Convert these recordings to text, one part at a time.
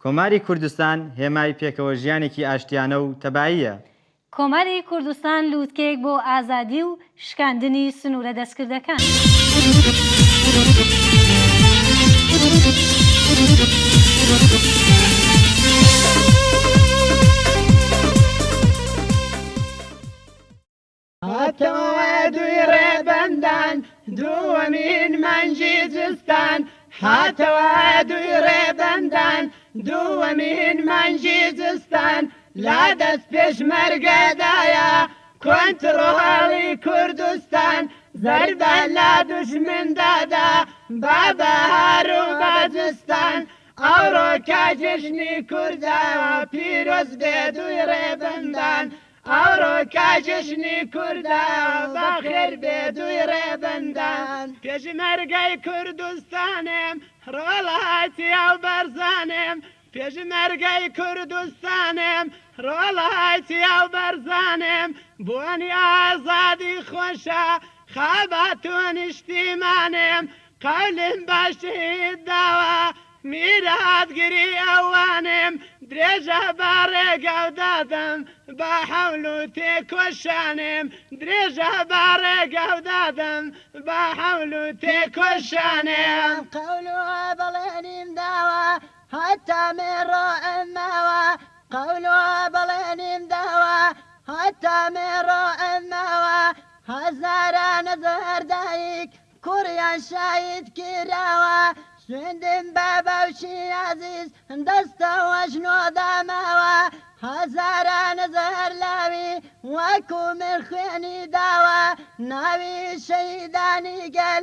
کۆماری کوردستان هێمای پێکەوە ژیانێکی ئاشتیانە و تەباییە. کۆماری کوردستان لووتکەیەک بۆ ئازادی و شکاندنی سنوورە دەستکردەکان. هاتەوە دووی ڕێبەندان دووەمین مانگی زستان هاتەوە دووی ڕێبەندان دووەمین مانگی زستان لا دەست پێشمەرگەدایە کۆنتڕۆڵی کوردستان زەربە لە دوژمن دادا بە بەهار و بە زستان ئەوڕۆکە جەژنی کوردە پیرۆز بێ دووی ڕێبەندان ئەوڕۆکە جەژنی کوردە بەخێر بێ دووی ڕێبەندان. پێشمەرگەی کوردستانم ڕۆڵەی چیا و بەرزانم پێشمەرگەی کوردستانم ڕۆڵەی چیا و بەرزانم بۆنی ئازادی خۆشە خەبات و نیشتیمانم قەولم بە شەهید داوە میراتگری ئەوانم درێژە بە ڕێگاو دادەم بە حەول و تێکۆشانم درێژە بە ڕێگاو دادەم بە حەول و تێکۆشانم. قەول و بەڵێنیم داوە هەتا مێڕۆ ئەم ماوە قەول و بەڵێنیم داوە هەتا مێڕۆ ئەم ماوە هەزاران هەزار دایک کوڕیان شەهید کراوە سوێندم بە باوکی ئازیز دەستەوە ژنۆ داماوە هەزاران هەزار لاوی وەکو من خوێنی داوە ناوی شەهیدانی گەل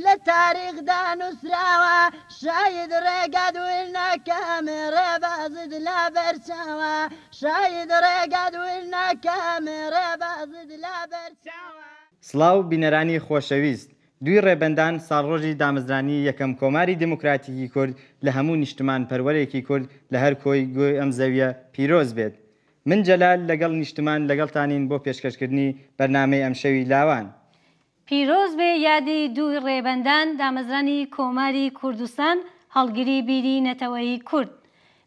لە تاریخدا نووسراوە شەهید ڕێگات ون نەکەم ڕێبازت لەبەرچاوە شەهید ڕێگات ون نەکەم ڕێبازت لەبەرچاوە. سڵاو بینەرانی خۆشەویست، دووی ڕێبەندان ساڵڕۆژی دامەزرانی یەکەم کۆماری دێموکراتیکی کورد لە هەموو نیشتمان پەروەرێکی کورد لە هەر کۆی گۆی ئەم زەویە پیرۆز بێت. من جەلال لەگەڵ نیشتمان لەگەڵتانین بۆ پێشکەشکردنی بەرنامەی ئەمشەوی لاوان. پیرۆز بێ یادی دووی ڕێبەندان دامەزرانی کۆماری کوردستان هەڵگری بیری نەتەوەیی کورد.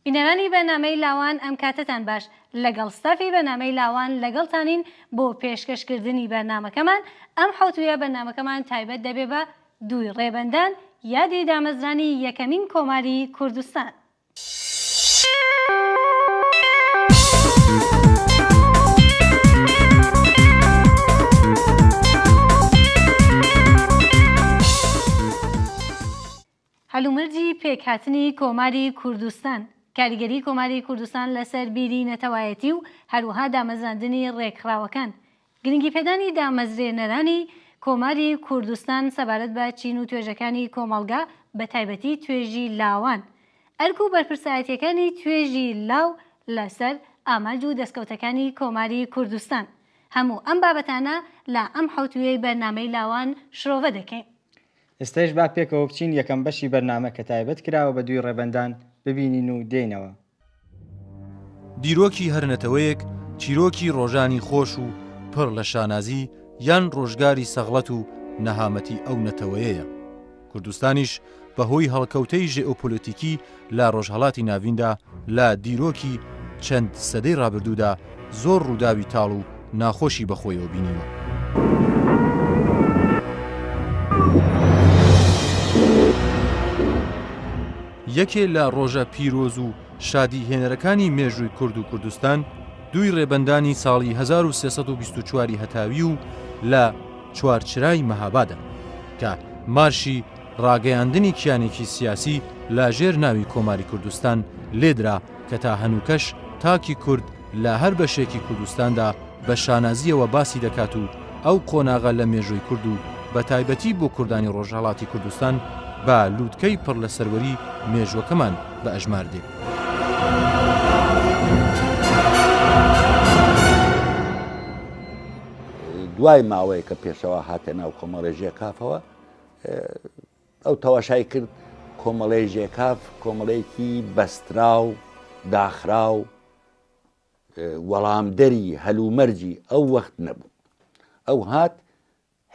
بینەرانی بەرنامەی لاوان ئەم کاتەتان باش، لەگەڵ ستافی بەرنامەی لاوان لەگەڵتانین بۆ پێشکەش کردنی بەرنامەکەمان، ئەم حەوتوویە بەرنامەکەمان تایبەت دەبێ بە دووی ڕێبەندان یادی دامەزرانی یەکەمین کۆماری کوردستان. هەلومەرجی پێکهاتنی کۆماری کوردستان، کاریگەری کۆماری کوردستان لەسەر بیری نەتەوایەتی و هەروەها دامەزراندنی ڕێکخراوەکان، گرنگیپێدانی دامەزرێنەرانی کۆماری کوردستان سەبارەت بە چین و توێژەکانی کۆمەڵگا بەتایبەتی توێژی لاوان، ئەرک و بەرپرسایەتیەکانی توێژی لاو لەسەر ئامانج و دەستکەوتەکانی کۆماری کوردستان. هەموو ئەم بابەتانە لە ئەم حەوتوویەی بەرنامەی لاوان شرۆڤە دەکەین. ئێستەیش با پێکەوە بچین یەکەم بەشی بەرنامە کە تایبەت کراوە بە دووی ڕێبەندان ببینین و دێینەوە. دیرۆکی هەر نەتەوەیەک چیرۆکی ڕۆژانی خۆش و پڕ لە شانازی یان ڕۆژگاری سەغڵەت و نەهامەتی ئەو نەتەوەیەیە. کوردستانیش بە هۆی هەڵکەوتەی ژێئۆپۆلۆتیکی لە ڕۆژهەڵاتی ناڤیندا لە دیرۆکی چەند سەدەی ڕابردوودا زۆر ڕووداوی تاڵ و ناخۆشی بەخۆیەوە بینیوە. یەکێ لە ڕۆژە پیرۆز و شادی هێنەرەکانی مێژووی کورد و کوردستان دووی ڕێبەندانی ساڵی 1324 هەتاوی و لە چوارچرای مەهابادە کە مارشی ڕاگەیاندنی کیانێکی سیاسی لە ژێر ناوی کۆماری کوردستان لێدرا کە تا هەنووکەش تاکی کورد لە هەر بەشێکی کوردستاندا بە شانازییەوە باسی دەکات و ئەو قۆناغە لە مێژووی کورد و بە تایبەتی بۆ کوردانی ڕۆژهەڵاتی کوردستان بە لووتکەی پڕ لە سەروەری مێژووەکەمان بە ئەژمار دێ. دوای ماوەیەک کە پێشەوا هاتە ناو کۆمەڵی ژێکافەوە ئەو تەواشای کرد کۆمەڵی ژێکاف کۆمەڵێکی بەستراو داخراو وەڵامدەری هەلومەرجی ئەو وەخت نەبوو. ئەو هات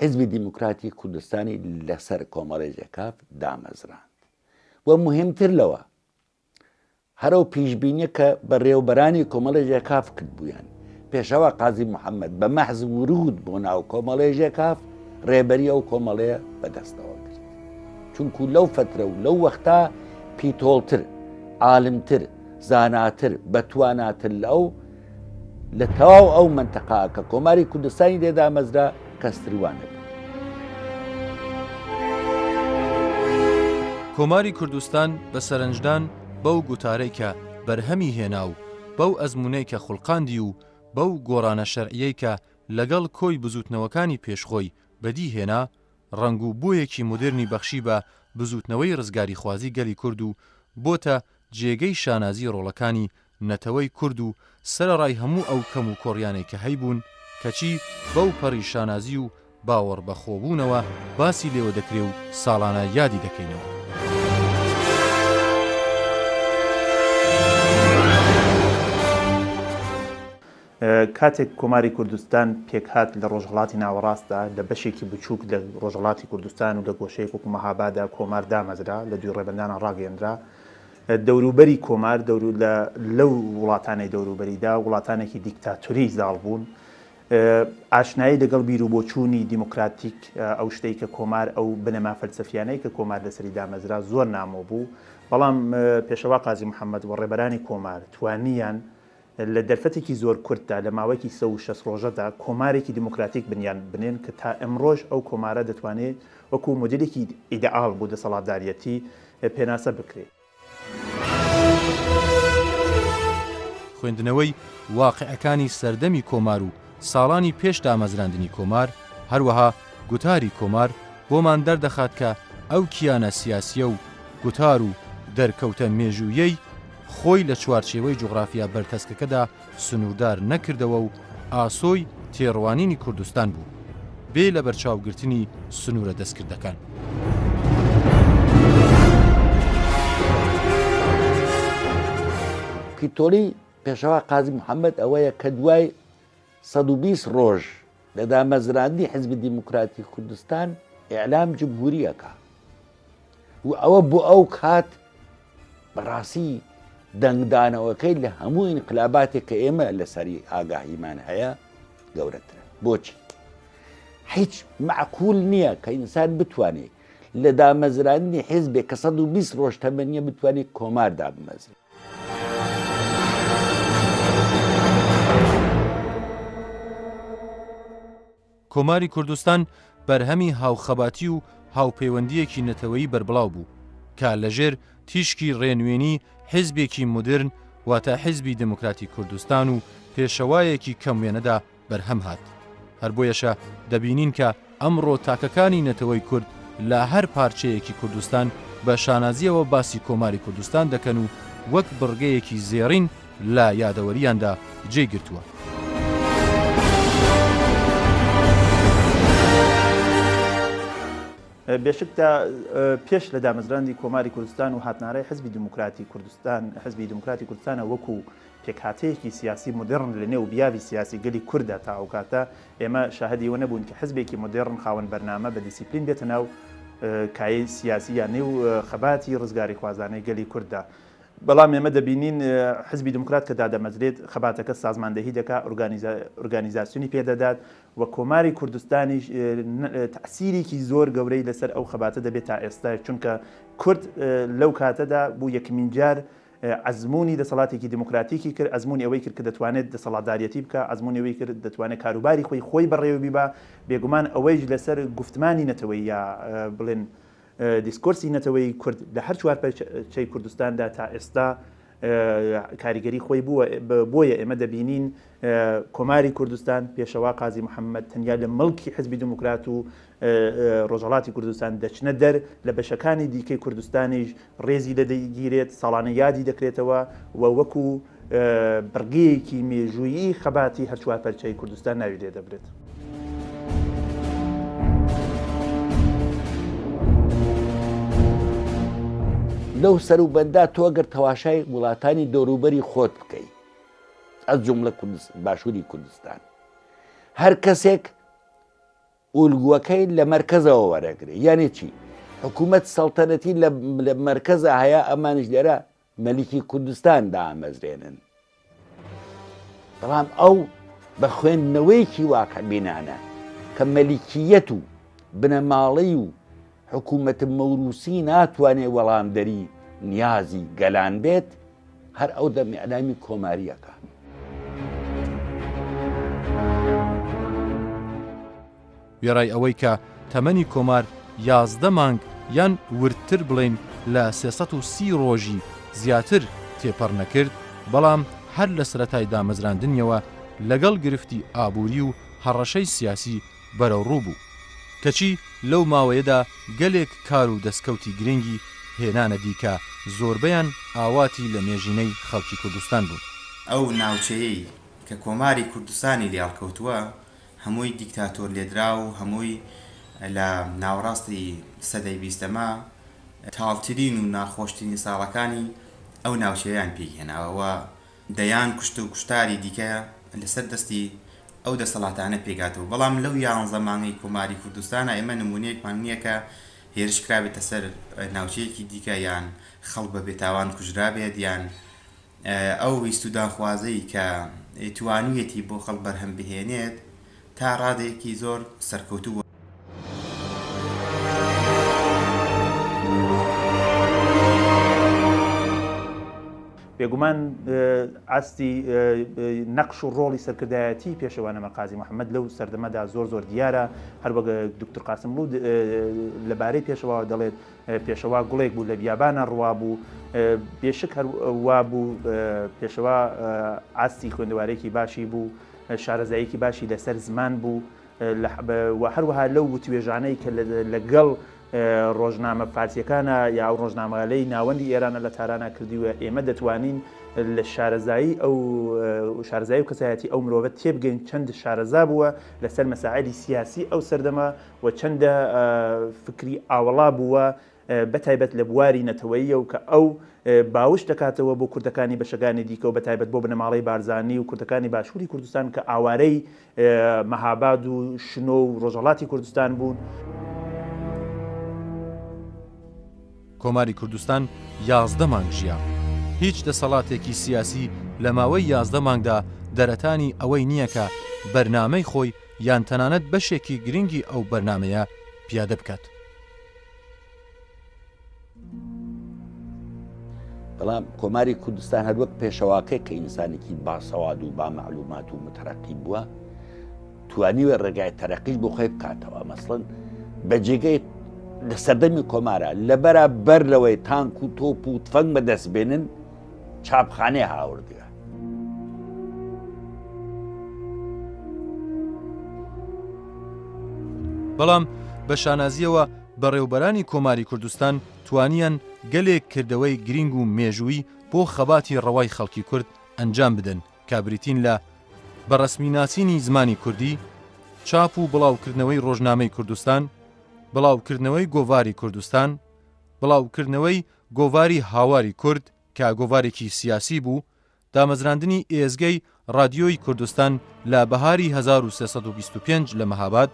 حیزبی دیموکراتی کوردستانی لەسەر کۆمەڵی ژێکاف دامەزراند و مهمتر لەوە. هەر ئەو پیشبینیە کە بەڕێوەبەرانی کۆمەڵەی ژێکاف کردبوویان، پێشەوا قازی محەممەد بە مەحز ورود بۆ ناو کۆمەڵەی ژێکاف ڕێبەری ئەو کۆمەڵەیە بەدەستەوە گرت. چونکوو لەو فەترە و لەو وەختا پیتۆڵتر، عالمتر، زاناتر، بەتواناتر لە ئەو لە تەواو ئەو مەنتەقە کە کۆماری کوردستانی لێ دامەزرا کەستر وا نەبوو. کۆماری کوردستان بە سەرنجدان بەو گوتارەی کە بەرهەمی هێنا و بەو ئەزموونەی کە خوڵقاندی و بەو گۆڕانە شەرعییەی کە لەگەڵ کۆی بزووتنەوەکانی پێش خۆی بەدی هێنا، ڕەنگ و بۆیەکی مۆدێرنی بەخشی بە بزووتنەوەی ڕزگاریخوازی گەلی کورد و بۆتە جێگەی شانازی ڕۆڵەکانی نەتەوەی کورد و سەرەڕای هەموو ئەو کەم و کۆڕیانەی کە هەیبوون کەچی بەو پەڕی شانازی و باوەڕ بە خۆبوونەوە باسی لێوە دەکرێ و ساڵانە یادی دەکەینەوە. کاتێک کۆماری کوردستان پێکهات لە ڕۆژهەڵاتی ناوەڕاستدا، لە بەشێکی بچووک لە ڕۆژهەڵاتی کوردستان و لە گۆشەیەک وەکو مەهابادا کۆمار دامەزرا، لە دووی ڕێبەندانە ڕاگەیەندرا. دەوروبەری کۆمار دەورو لە لەو وڵاتانەی دەوروبەریدا وڵاتانێکی دیکتاتۆری زاڵ بوون. ئاشنایی لەگەڵ بیروبۆچوونی دیموکراتیک، ئەو شتەی کە کۆمار، ئەو بنەما فەلسەفیانەی کە کۆمار لەسەری دامەزرا زۆر نامۆ بوو. بەڵام پێشەوا قازی محەممەد و ڕێبەرانی کۆمار توانیان لە دەرفەتێکی زۆر کورتدا، لە ماوەیەکی 160 ڕۆژەدا کۆمارێکی دیموکراتیک بنیات بنێن کە تا ئەمڕۆش ئەو کۆمارە دەتوانێت وەکوو مۆدێلێکی ئیدئاڵ بۆ دەسەڵاتداریەتی پێناسە بکرێت. خوێندنەوەی واقیعەکانی سەردەمی کۆمار و ساڵانی پێش دامەزراندنی کۆمار، هەروەها گوتاری کۆمار بۆمان دەردەخات کە ئەو کیانە سیاسییە و گوتار و دەرکەوتە مێژوویەی خۆی لە چوارچێوەی جوغرافیا بەرتەسکەکەدا سنووردار نەکردەوە و ئاسۆی تێڕوانینی کوردستان بوو بێ لەبەرچاوگرتنی سنوورە دەستکردەکان. پیتۆڵی پێشەوا قازی محەممەد ئەوەیە کە دوای 120 ڕۆژ لە دامەزراندنی حزبی دیموکراتی کوردستان ئیعلام جمهوری ئەکا و ئەوە بۆ ئەو کات بەڕاستی دەنگدانەوەکەی لە هەموو ئینقلاباتێک کە ئێمە لەسەری ئاگاهیمان هەیە گەورەترە بۆچی هیچ معقول نییە کە ئینسان بتوانێت لە دامەزراندنی حیزبێک کە 120 ڕۆژ تەمەنیە بتوانێت کۆمار دابمەزرێت. کۆماری کوردستان بەرهەمی هاوخەباتی و هاوپەیوەندییەکی نەتەوەیی بەربڵاو بوو کە لەژێر تیشکی ڕێنوێنی حیزبێکی مودرن واتە حیزبی دێموکراتی کوردستان و پێشەوایەکی کەم وێنەدا بەرهەم هات. هەر بۆیەشە دەبینین کە ئەمڕۆ تاکەکانی نەتەوەی کورد لە هەر پارچەیەکی کوردستان بە شانازییەوە باسی کۆماری کوردستان دەکەن و وەک بڕگەیەکی زێڕین لە یادەوەرییاندا جێی گرتووە. بێشک تا پێش لە دامەزراندی کۆماری کوردستان و هاتنارای حزبی دیموکراتی کوردستان، حزبی دیموکراتی کوردستانە وەکوو پێکهاتەیەکی سیاسی مۆدێڕن لە نێو بیاڤی سیاسی گەلی کورددا تا ئەوکاتە ئێمە شاهدی ئەوە نەبووین کە حزبێکی مۆدێڕن خاوەن بەرنامە بە دیسیپلین بێتە ناو کایەی سیاسی یا نێو خەباتی ڕزگاریخوازانەی گەلی کورددا. بەڵام ئێمە دەبینین حزبی دیموکرات کە دادەمەزرێت خەباتەکە سازماندەهی دەکا، ئۆرگانیزاسیۆنی پێدەدات و کۆماری کوردستانیش تەئسیرێکی زۆر گەورەی لەسەر ئەو خەباتە دەبێت تا ئێستا چونکە کورد لەو کاتەدا بوو یەکمین جار ئەزموونی دەسەڵاتێکی دیموکراتیکی کرد، ئەزموونی ئەوەی کرد کە دەتوانێت دەسەڵاتداریەتی بکا، ئەزموونی ئەوەی کرد دەتوانێت کاروباری خۆی خۆی بەڕێوە بیبا، بێگومان ئەوەیش لەسەر گوفتمانی نەتەوەیی یا بڵێن دیسکۆرسی نەتەوەیی کورد لە هەر چوارپارچەی کوردستاندا تا ئێستا کاریگەری خۆی بووە، بۆیە ئێمە دەبینین کۆماری کوردستان، پێشەوا قازی محەممەد تەنیا لە مڵکی حزبی دیموکرات و ڕۆژهەڵاتی کوردستان دەچنە دەر، لە بەشەکانی دیکەی کوردستانیش ڕێزی لێ دەگیرێت، ساڵانە یادی دەکرێتەوە و وەکو بڕگەیەکی مێژوویی خەباتی هەرچوار پەرچەی کوردستان ناوی لێ دەبرێت. لەو سەروبەندا تۆ گەر تەواشای وڵاتانی دەوروبەری خۆت بکەی ئەز جوملە باشووری کوردستان هەر کەسێک ئولگوەکەی لە مەرکەزەوە وەرەگرێ یانێ چی حکوومەت سەڵتەنەتی لە مەرکەزە هەیە ئەمانیش لێرە مەلیکی کوردستان دامەزرێنن. بەڵام ئەو بە خوێندنەوەیەکی واقعبینانە کە مەلیکییەت و بنەماڵەی و حکوومەتە مەوروسی ناتوانێ وەڵامدەری نیازی گەلان بێت، هەر ئەو دەم ئیعلامی کۆماری ئەکا. وێڕای ئەوەی کە تەمەنی کۆمار 11 مانگ یان وردتر بڵێین لە 330 ڕۆژی زیاتر تێپەڕ نەکرد، بەڵام هەر لە سەرەتای دامەزراندنیەوە لەگەڵ گرفتی ئابووری و هەڕەشەی سیاسی بەرەوڕوو بوو. کەچی لەو ماوەیەدا گەلێک کار و دەستکەوتی گرنگی هێنانە دی کە زۆربەیان ئاواتی لە مێژینەی خەڵکی کوردستان بوون. ئەو ناوچەیەی کە کۆماری کوردستانی لێ هەڵکەوتووە هەمووی دیکتاتۆر لێدراو و هەمووی لە ناوەڕاستی سەدەی بیستەما تاڵترین و ناخۆشترین ساڵەکانی ئەو ناوچەیەیان پێک هێناوە و دەیان کوشت و کوشتاری دیکە لەسەر دەستی ئەو دەسەڵاتانە پێکهاتووە، بەڵام لەو یانزە مانگەی کۆماری کوردستانا ئێمە نموونەیەکمان نییە کە هێرش کرابێتە سەر ناوچەیەکی دیکە یان خەڵک بە بێتاوان کوژرابێت یان ئەو ویست و داخوازەی کە توانیویەتی بۆ خەڵک بەرهەم بهێنێت تا ڕادەیەکی زۆر سەرکەوتوو بووە. بێگومان ئاستی نەقش و ڕۆڵی سەرکردایەتی پێشەوا نەمر قازی محەممەد لەو سەردەمەدا زۆر زۆر دیارە هەروەک دکتور قاسملوو لەبارەی پێشەواوە دەڵێت پێشەوا گوڵێک بوو لە بیابانە ڕوا بوو بێشک هەر وا بوو پێشەوا ئاستی خوێندەوارێکی باشی بوو شارەزاییەکی باشی لەسەر زمان بوو و هەروەها لەو وتوێژانەی کە لەگەڵ ڕۆژنامە فارسیەکانە یا ئەو ڕۆژنامەگەلەی ناوەندی ئێرانە لە تارانا کردیوە ئێمە دەتوانین لە شارەزایی ئەو شارەزایی و کەسایەتی ئەو مرۆڤە تێبگەین چەند شارەزا بووە لەسەر مەسائلی سیاسی ئەو سەردەمە و چەندە فکری ئاوەڵا بووە بەتایبەت لە بواری نەتەوەییە و کە ئەو باوش دەکاتەوە بۆ کوردەکانی بەشەکانی دیکە و بەتایبەت بۆ بنەماڵەی بارزانی و کوردەکانی باشووری کوردستان کە ئاوارەی مەهاباد و شنۆ و ڕۆژهەڵاتی کوردستان بوون. کۆماری کوردستان 11 مانگ ژیا. هیچ دەسەڵاتێکی سیاسی لە ماوەی 11 مانگدا دەرەتانی ئەوەی نییە کە بەرنامەی خۆی یان تەنانەت بەشێکی گرنگی ئەو بەرنامەیە پیادە بکات. بەڵام کۆماری کوردستان هەروەک پێشەواکەی کە ئینسانێکی باسەواد و با معلومات و متەرەقی بووە توانیوە ڕێگای تەرەقیش بۆ خۆی بکاتەوە مەسڵن بە جێگەی لە سەردەمی کۆمارە لەبەرا بەر لەوەی تانک و تۆپ و تفەنگ بەدەست بێنن چاپخانەی هاوردوە. بەڵام بە شانازییەوە بەڕێوبەرانی کۆماری کوردستان توانیان گەلێک کردەوەی گرینگ و مێژوویی بۆ خەباتی ڕەوای خەڵکی کورد ئەنجام بدەن کە بریتین لە بە ڕەسمی ناسینی زمانی کوردی، چاپ و بڵاوکردنەوەی ڕۆژنامەی کوردستان، بڵاوکردنەوەی گۆڤاری کوردستان، بڵاوکردنەوەی گۆڤاری هاواری کورد کە گۆڤارێکی سیاسی بوو، دامەزراندنی ئێزگەی ڕادیۆی کوردستان لە بەهاری 1325 لە مەهاباد،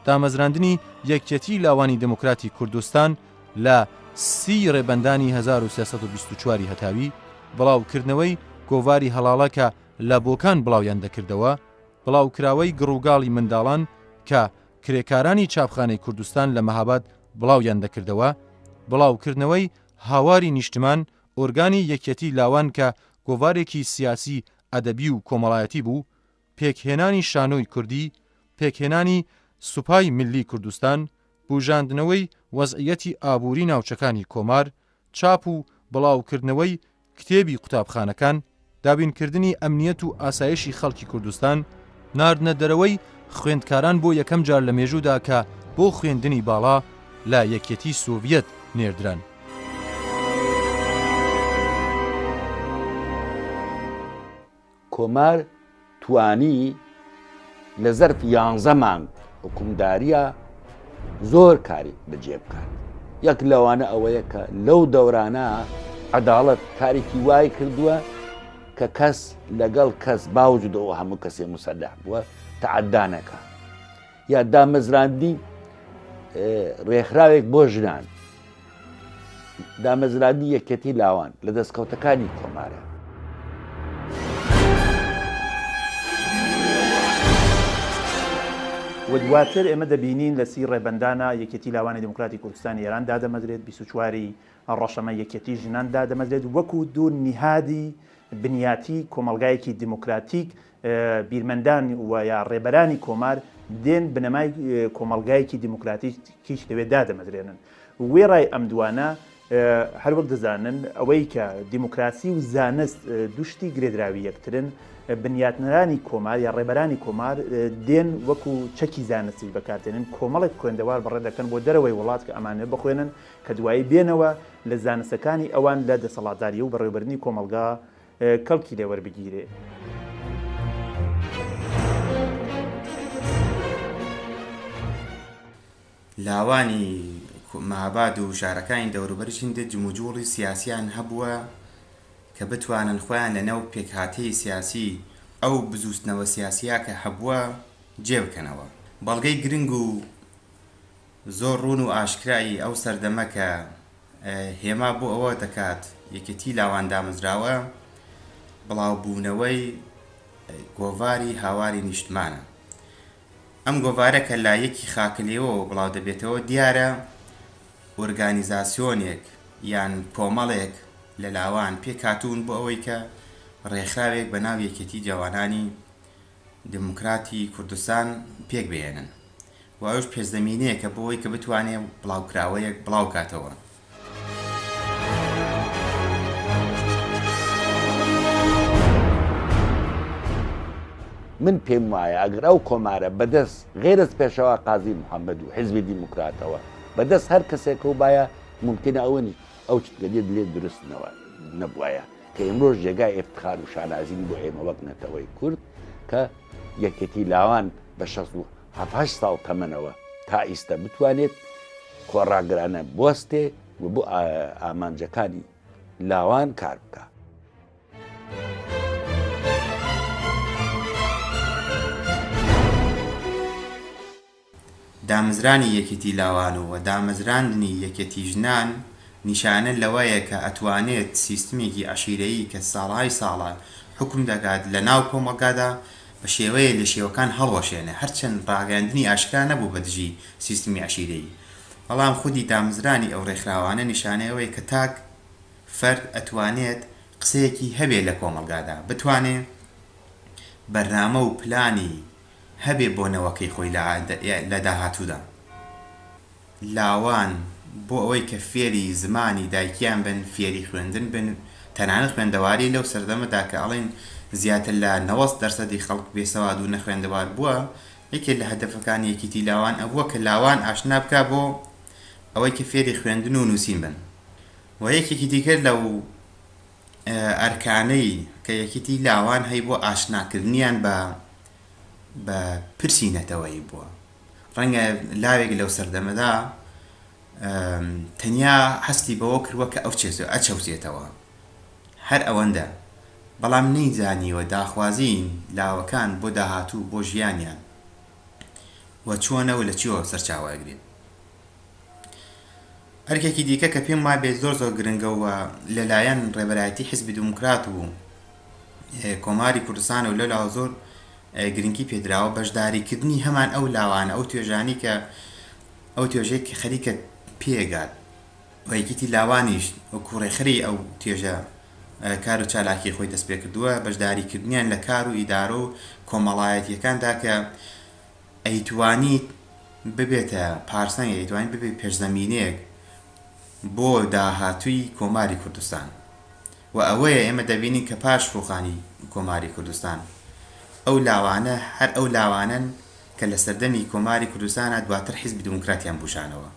دامەزراندنی یەکیەتیی لاوانی دێموکراتی کوردستان لە سی ڕێبەندانی 1324 ی هەتاوی، بڵاوکردنەوەی گۆڤاری هەڵاڵە کە لە بۆکان بڵاویان دەکردەوە، بڵاوکراوەی گڕوگاڵی منداڵان کە کرێکارانی چاپخانەی کوردستان لە مەهاباد بڵاویان دەکردەوە، بڵاوکردنەوەی هاواری نیشتمان ئۆرگانی یەکیەتی لاوان کە گۆڤارێکی سیاسی، ئەدەبی و کۆمەڵایەتی بوو، پێکهێنانی شانۆی کوردی، پێکهێنانی سوپای میللی کوردستان، بوژاندنەوەی وەزعیەتی ئابووری ناوچەکانی کۆمار، چاپ و بڵاوکردنەوەی کتێبی قوتابخانەکان، دابینکردنی ئەمنیەت و ئاسایشی خەڵکی کوردستان، ناردنە دەرەوەی خوێندکاران بۆ یەکەم جار لە مێژوودا کە بۆ خوێندنی باڵا لە یەکیەتی سۆڤیەت نێردران. کۆمار توانی لە زەرف یانزە مانگ حوکمداریە زۆر کاری بەجێ بکات یەک لەوانە ئەوەیە کە لەو دەورانە عەداڵەت کارێکی وای کردووە کە کەس لەگەڵ کەس باوجودەوە هەموو کەسێ مسەلح بووە تەعەدا نەکا یا دامەزراندنی ڕێکخراوێک بۆ ژنان. دامەزراندنی یەکێتی لاوان لە دەستکەوتەکانی کۆمارە. و دواتر ئێمە دەبینین لە سی ڕێبەندانا یەکێتی لاوانی دێموکراتی کوردستانی ئێران دادەمەزرێت، 24 ی ڕەشەمە یەکێتی ژنان دادەمەزرێت وەکوو دوو نیهادی بنیاتی کۆمەڵگایەکی دێموکراتیک بیرمەندان و یا ڕێبەرانی کۆمار دێن بنەمای کۆمەڵگایەکی دێموکراتیکیش لەوێ دادەمەزرێنن. وێڕای ئەم دوانە هەر وەک دەزانن ئەوەی کە دیموکراسی و زانست دوو شتی گرێدراوی یەکترن، بنیاتنەرانی کۆمار یا ڕێبەرانی کۆمار دێن وەکو چەکی زانستیش بەکاردێنن، کۆمەڵێک خوێندەوار بەڕێ دەکەن بۆ دەرەوەی وڵات کە ئەمانە بخوێنن کە دوایی بێنەوە لە زانستەکانی ئەوان لە دەسەڵاتداری و بەڕێوەبردنی کۆمەڵگا کەڵکی لێ وەربگیرێ. لاوانی مەهاباد و شارەکانی دەوروبەریش هیندێک جموجوڵی سیاسیان هەبووە کە بتوانن خۆیان لە نێو پێکهاتەی سیاسی ئەو بزووتنەوە سیاسیە کە هەبووە جێ بکەنەوە. بەڵگەی گرنگ و زۆر ڕوون و ئاشکرای ئەو سەردەمە کە هێما بۆ ئەوە دەکات یەکێتی لاوان دامەزراوە، بڵاوبوونەوەی گۆڤاری هاواری نیشتمانە. ئەم گۆڤارە کە لە یەکی خاکەلێوەوە بڵاو دەبێتەوە، دیارە ئۆرگانیزاسیۆنێک یان کۆمەڵێک لە لاوان پێکهاتوون بۆ ئەوەی کە ڕێکخراوێک بە ناو یەکێتی جەوانانی دێموکراتی کوردستان پێک بهێنن و ئەوش پێشزەمینەیەکە بۆ ئەوەی کە بتوانێ بڵاوکراوەیەک بڵاو کاتەوە. من پێم وایە ئەگەر ئەو کۆمارە بەدەست غێرەز پێشەوا قازی محەممەد و حیزبی دیموکراتەوە بەدەست هەر کەسێکەوە بایە مومکینە ئەوە ئەو چتگەلیە لێ دروست نەبوایە کە ئیمڕۆژ جێگای ئێفتخار و شانازین بۆ ئێمە وەک نەتەوەی کورد کە یەکێتی لاوان بە 67 هەشت ساڵ تەمەنەوە تا ئیستە بتوانێت خۆڕاگرانە بوەستێ و بۆ ئامانجەکانی لاوان کار بکا. دامەزرانی یەکێتی لاوان و دامەزراندنی یەکێتی ژنان نیشانە لەوەیە کە ئەتوانێت سیستمێکی عەشیرەیی کە ساڵهای ساڵە حوکم دەکات لە ناو کۆمەڵگادا بە شێوەیەک لە شێوەکان هەڵوەشێنێ هەرچەند ڕاگەیاندنی ئاشکرا نەبوو بە دژی سیستمی عەشیرەیی بەڵام خودی دامەزرانی ئەو ڕێکخراوانە نیشانەی ئەوەیە کە تاک فەرد ئەتوانێت قسەیەکی هەبێ لە کۆمەڵگادا بتوانێ بەرنامە و پلانی هەبێ بۆ نەوەکەی خۆی لە داهاتوودا. لاوان بۆ ئەوەی کە فێری زمانی دایکیان بن، فێری خوێندن بن، تەنانەت خوێندەواری لەو سەردەمەدا کە ئەڵێن زیاتر لە نەوەست دەرسەدی خەڵک بێسەواد و نەخوێندەوار بووە، یەکێ لە هەدەفەکانی یەکیتی لاوان ئەبووە کە لاوان ئاشنا بکا بۆ ئەوەی کە فێری خوێندن و نووسین بن و یەکێکی دیکە لەو ئەرکانەی کە یەکێتی لاوان هەیبووە ئاشناکردنیان بە بە پرسی نەتەوەیی بووە. ڕەنگە لاوێک لەو سەردەمەدا تەنیا هەستی بەوە کردووە کە ئەو ئەچەوسێتەوە هەر ئەوەندە بەڵام نەیزانیوە داخوازی لاوەکان بۆ داهاتوو بۆ ژیانیان و چۆنە و لە چیەوە سەرچاوە ئەگرێت. ئەرکێکی دیکە کە پێم وابێت زۆر زۆر گرنگە و لەلایەن ڕێبەرایەتی حیزبی دیموکرات و کۆماری کوردستان و لەولاوە زۆر گرنگی پێدراوە بەشداریکردنی هەمان ئەو لاوانە ئەو توێژانی کە ئەو توێژەی کە خەریکە پێگات و یەکێتی لاوانیش وەکو ڕێکخەری ئەو توێژە کار و چالاکی خۆی دەست پێکردووە بەشداریکردنیان لە کار و ئیدارە و کۆمەڵایەتیەکاندا کە ئەیتوانیت ببێتە پارسەنگ ئەیتوانیت ببێت پێشزەمینەیەک بۆ داهاتووی کۆماری کوردستان و ئەوەیە ئێمە دەبینین کە پاش ڕووخانی کۆماری کوردستان ئەو لاوانە هەر ئەو لاوانەن کە لە سەردەمی کۆماری کوردستانا دواتر حیزبی دیموکراتیان بوژانەوە.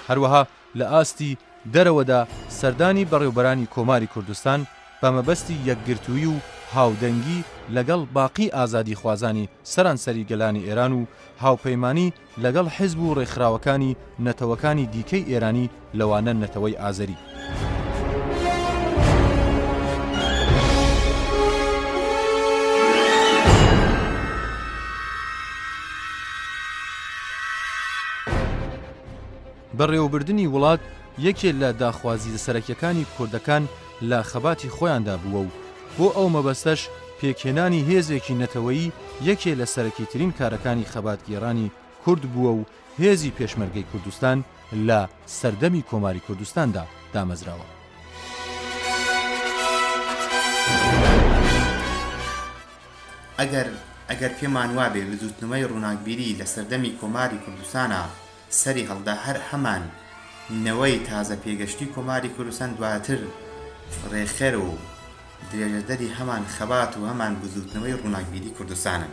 هەروەها لە ئاستی دەرەوەدا سەردانی بەڕێوبەرانی کۆماری کوردستان بە مەبەستی یەکگرتوویی و هاودەنگی لەگەڵ باقی ئازادیخوازانی سەرانسەری گەلانی ئێران و هاوپەیمانی لەگەڵ حیزب و ڕێکخراوەکانی نەتەوەکانی دیکەی ئێرانی لەوانە نەتەوەی ئازەری. بەڕێوەبردنی وڵات یەکێ لە داخوازییە سەرەکیەکانی کوردەکان لە خەباتی خۆیاندا بووە و بۆ ئەو مەبەستەش پێکهێنانی هێزێکی نەتەوەیی یەکێ لە سەرەکیترین کارەکانی خەباتگێڕانی کورد بووە و هێزی پێشمەرگەی کوردستان لە سەردەمی کۆماری کوردستاندا دامەزراوە. ئەگەر ئەگەر پێمان وابێ بزووتنەوەی ڕووناکبیری لە سەردەمی کۆماری کوردستانا سەری هەڵدا هەر هەمان نەوەی تازە پێگەشتووی کۆماری کوردستان دواتر ڕێکخەر و درێژەدەری هەمان خەبات و هەمان بزووتنەوەی ڕووناکبیری کوردستانن.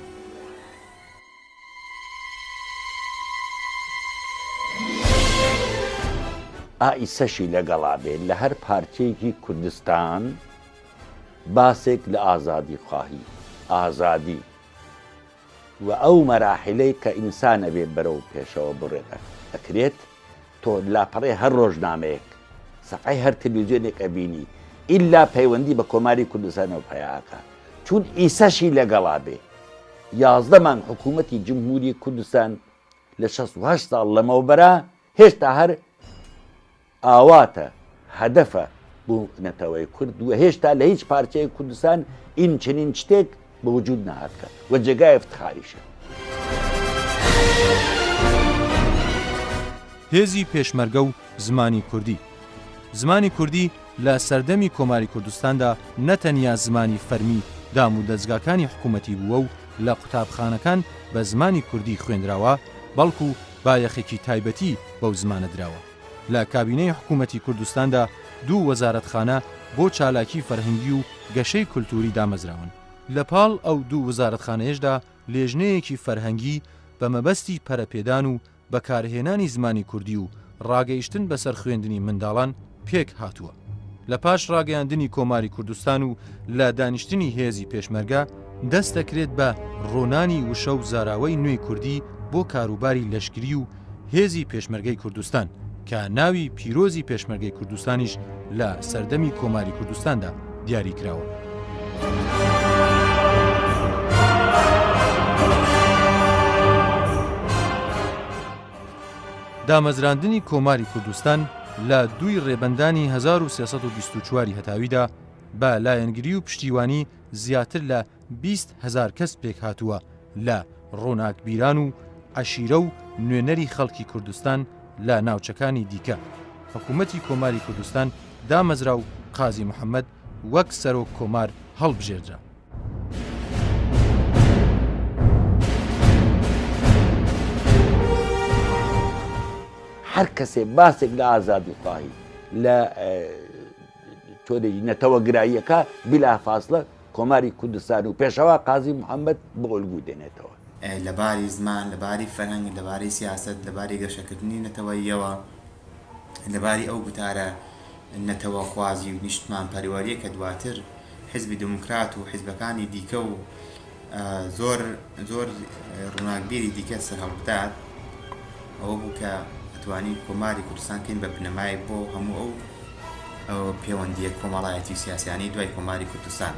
ئا ئیسەشی لەگەڵا بێ لە هەر پارچەیەکی کوردستان باسێک لە ئازادیخواهی، ئازادی، و ئەو مەراحیلەی کە ئینسان ئەبێ بەرەو پێشەوە بڕێت ئەکرێت، تۆ لاپەڕەی هەر ڕۆژنامەیەک، سەفحەی هەر تلویزیۆنێک ئەبینی ئیلا پەیوەندی بە کۆماری کوردستانەوە پەیا ئەکا. چون ئیسەشی لەگەڵا بێ 11 مانگ حکوومەتی جمهوری کوردستان لە 68 ساڵ لەمەوبەرا هێشتا هەر ئاواتە، هەدەفە بۆ نەتەوەی کورد و هێشتا لە هیچ پارچەیەک کوردستان ئین چنین شتێک بە وجود نەهاتکە و جێگای افتخاریشە. هێزی پێشمەرگە و زمانی کوردی زمانی کوردی لە سەردەمی کۆماری کوردستاندا نە تەنیا زمانی فەرمی دام و دەزگاکانی حکوومەتی بووە و لە قوتابخانەکان بە زمانی کوردی خوێندراوە، بەڵکوو بایەخێکی تایبەتی بەو زمانە دراوە. لە کابینەی حکوومەتی کوردستاندا دوو وەزارەتخانە بۆ چالاکی فەرهەنگی و گەشەی کولتووری دامەزراون. لە پاڵ ئەو دوو وزارەتخانەیەشدا لێژنەیەکی فەرهەنگی بە مەبەستی پەرەپێدان و بەکارهێنانی زمانی کوردی و ڕاگەیشتن بەسەر خوێندنی منداڵان پێک هاتووە. لە پاش ڕاگەیاندنی کۆماری کوردستان و لە دانیشتنی هێزی پێشمەرگە، دەست دەکرێت بە ڕۆنانی وشە و زاراوەی نوێی کوردی بۆ کاروباری لەشکری و هێزی پێشمەرگەی کوردستان کە ناوی پیرۆزی پێشمەرگەی کوردستانیش لە سەردەمی کۆماری کوردستاندا دیاری کراوە. دامەزراندنی کۆماری کوردستان لە دووی ڕێبەندانی 1324 هەتاویدا بە لایەنگری و پشتیوانی زیاتر لە 20 هەزار کەس پێکهاتووە لە ڕووناکبیران و عەشیرە و نوێنەری خەڵکی کوردستان لە ناوچەکانی دیکە، حکوومەتی کۆماری کوردستان دامەزرا و قازی محەممەد وەک سەرۆک کۆمار هەڵبژێردرا. هەر کەسێ باسێک لە ئازادیخواهی، لە تۆرێکی نەتەوەگراییەکە بیلا فاسلە کۆماری کوردستان و پێشەوا قازی محەممەد بۆ ئۆلگوو دێنێتەوە. لە باری زمان، لە باری فەرهەنگ، لە باری سیاسەت، لە باری گەشەکردنی نەتەوەییەوە، لە باری ئەو گوتارە نەتەوەخوازی و نیشتمانپەروەرییە کە دواتر حیزبی دێموکرات و حیزبەکانی دیکە و زۆر زۆر ڕووناکبیری دیکە سەرهەڵبدات، ئەوە بوو کە ئەتوانی کۆماری کوردستان کەین بە بنەمایەک بۆ هەموو ئەو پێوەندییە کۆمەڵایەتی و سیاسیانەی دوای کۆماری کوردستان.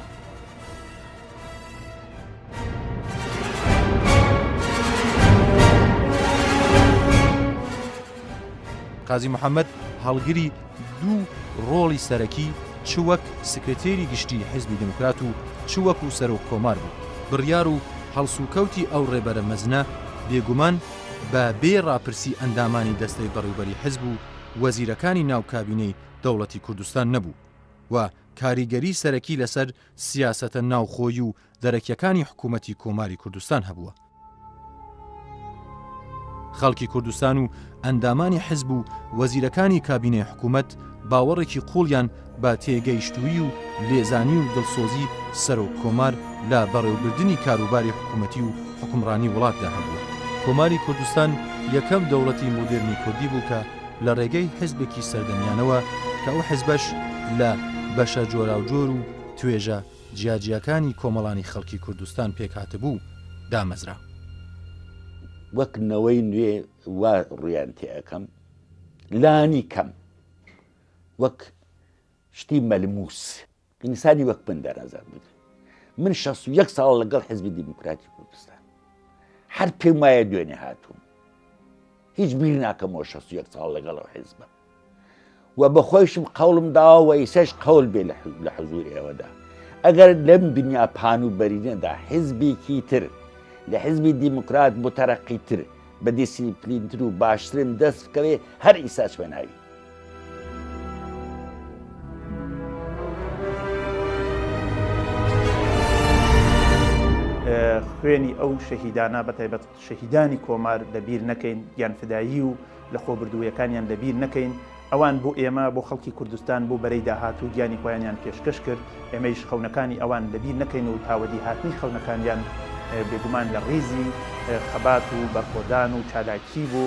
قازی محەممەد هەڵگری دوو ڕۆڵی سەرەکی چ وەک سکرتێری گشتی حیزبی دێموکرات و چ وەکوو سەرۆک کۆمار بوو. بڕیار و هەڵسوکەوتی ئەو ڕێبەرە مەزنە بێگومان بە بێ ڕاپرسی ئەندامانی دەستەی بەڕیوبەری حیزب و وەزیرەکانی ناو کابینەی دەوڵەتی کوردستان نەبوو و کاریگەری سەرەکی لەسەر سیاسەتە ناوخۆیی و دەرەکیەکانی حکوومەتی کۆماری کوردستان هەبووە. خەڵکی کوردستان و ئەندامانی حزب و وەزیرەکانی کابینەی حکوومەت باوەڕێکی قووڵیان بە تێگەیشتوویی و لێزانی و دڵسۆزی سەرۆک کۆمار لە بەڕێوبردنی کاروباری حکوومەتی و حوکمڕانی وڵاتدا هەبووە. کۆماری کوردستان یەکەم دەوڵەتی مۆدێرنی کوردی بوو کە لە ڕێگەی حزبێکی سەردەمیانەوە کە ئەو حزبەش لە بەشە جۆراوجۆر و توێژە جیاجیاکانی کۆمەڵانی خەڵکی کوردستان پێکهاتبوو، دامەزرا. وەک نەوەی نوێ وا ڕوویان تێ ئەکەم لانی کەم وەک شتی مەلموس ئینسانی وەک من دەرەزار بگرن من 61 ساڵ لەگەڵ حزبی دیموکراتی کوردستان هەر پێم وایە دوێنێ هاتووم. هیچ بیر ناکەمەوە 61 ساڵ لەگەڵ ئەو حیزبە و بە خۆیشم قەوڵم داوە و ئیسەش قەول بێ لە حزوور ئێوەدا ئەگەر لەم دنیا پان و بەرینەدا حیزبێکی تر لە حیزبی دیموکرات متەرەقی تر بە دیسیپلینتر و باشترم دەست بکەوێ هەر ئیسا چمە ناوی. خوێنی ئەو شەهیدانە بە تایبەت شەهیدانی کۆمار لە بیر نەکەین، گیانفدایی و لەخۆبردوویەکانیان لە بیر نەکەین، ئەوان بۆ ئێمە، بۆ خەڵکی کوردستان، بۆ بەرەی داهاتوو گیانی خۆیانیان پێشکەش کرد، ئێمەیش خەونەکانی ئەوان لە بیر نەکەین و تا وەدیهاتنی خەونەکانیان بێگومان لە ڕیزی خەبات و بەرخۆدان و چالاکی بۆ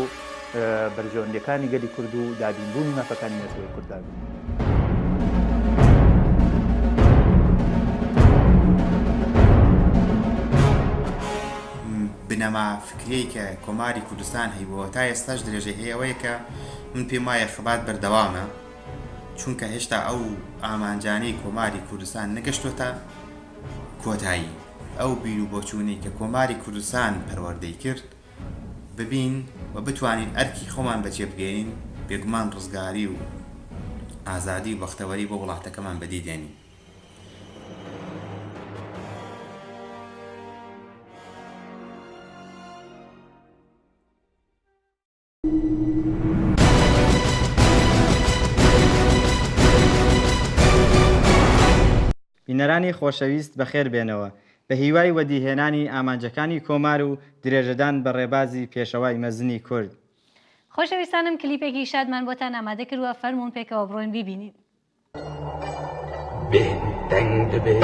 بەرژەوەندییەکانی گەلی کورد و دابینبوونی مافەکانی نەتەوەی کورددا بین. بنەما فکریەی کە کۆماری کوردستان هەیبووە تا ئێستاش درێژەی هەیە ئەوەیە کە من پێم وایە خەبات بەردەوامە چونکە هێشتا ئەو ئامانجانەی کۆماری کوردستان نەگەشتۆتە کۆتایی ئەو بیر و بۆچوونەی کە کۆماری کوردستان پەروەردەی کرد ببین و بتوانین ئەرکی خۆمان بەجێ بگەیەنین بێگومان ڕزگاری و ئازادی و بەختەوەری بۆ وڵاتەکەمان بەدی دێنین. بینەرانی خۆشەویست بەخێر بێنەوە، بە هیوای وەدیهێنانی ئامانجەکانی کۆمار و درێژەدان بە ڕێبازی پێشەوای مەزنی کورد. خۆشەویستانم کلیپێکی شادمان بۆتان ئامادە کردوە فەرموون پێکەوە بڕۆین بیبینین. Bê deng dibe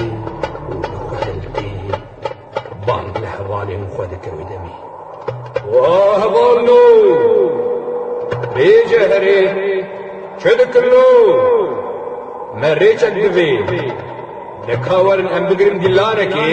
û bi xwe hiltê bang li hevalên xwe dike wê demê. Wa hevalno! Bêje herê çi dikin lo? Me rêçek divê. De ka werin em bigirin dîlanekê.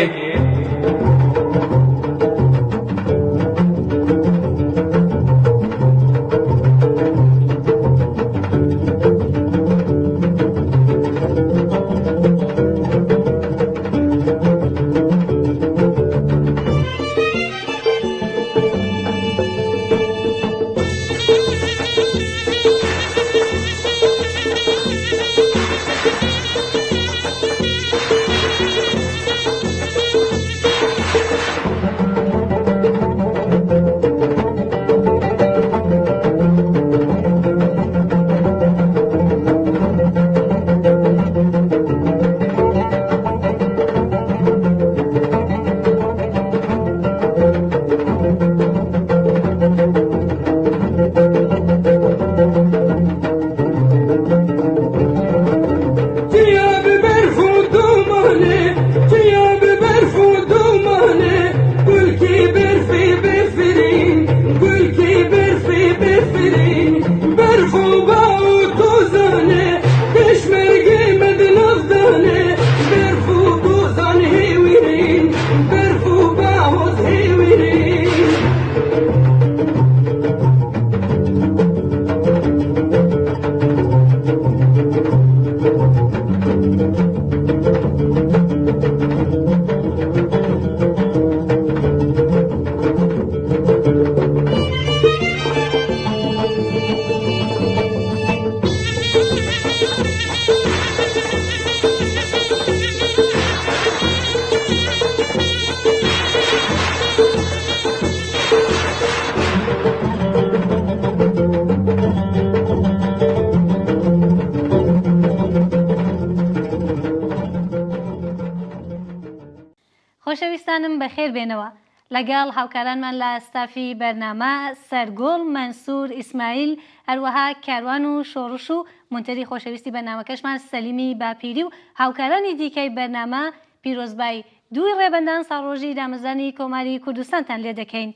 خۆشەویستانم بەخێر بێنەوە لەگەڵ هاوکارانمان لە ستافی بەرنامە سەرگوڵ، مەنسور ئیسماعیل، هەروەها کاروان و شۆڕش و مونتەری خۆشەویستی بەرنامەکەشمان سەلیمی باپیری و هاوکارانی دیکەی بەرنامە پیرۆزبای دووی ڕێبەندان ساڵڕۆژی دامەزرانی کۆماری کوردستانتان لێ دەکەین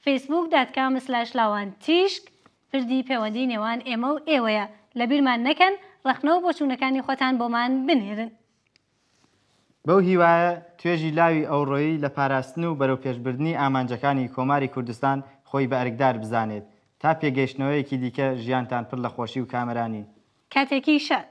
Facebook dot com slash لاوان تیشک پردی پێوەندی نێوان ئێمە و ئێوەیە لەبیرمان نەکەن ڕەخنە و بۆچوونەکانی خۆتان بۆمان بنێرن. بەو هیوایە توێژی لاوی ئەوڕۆیی لە پاراستن و بەرەوپێشبردنی ئامانجەکانی کۆماری کوردستان خۆی بە ئەرکدار بزانێت تا پێگەیشتنەوەیەکی دیکە ژیانتان پڕ لە خۆشی و کامەرانی. کاتێکی شاد.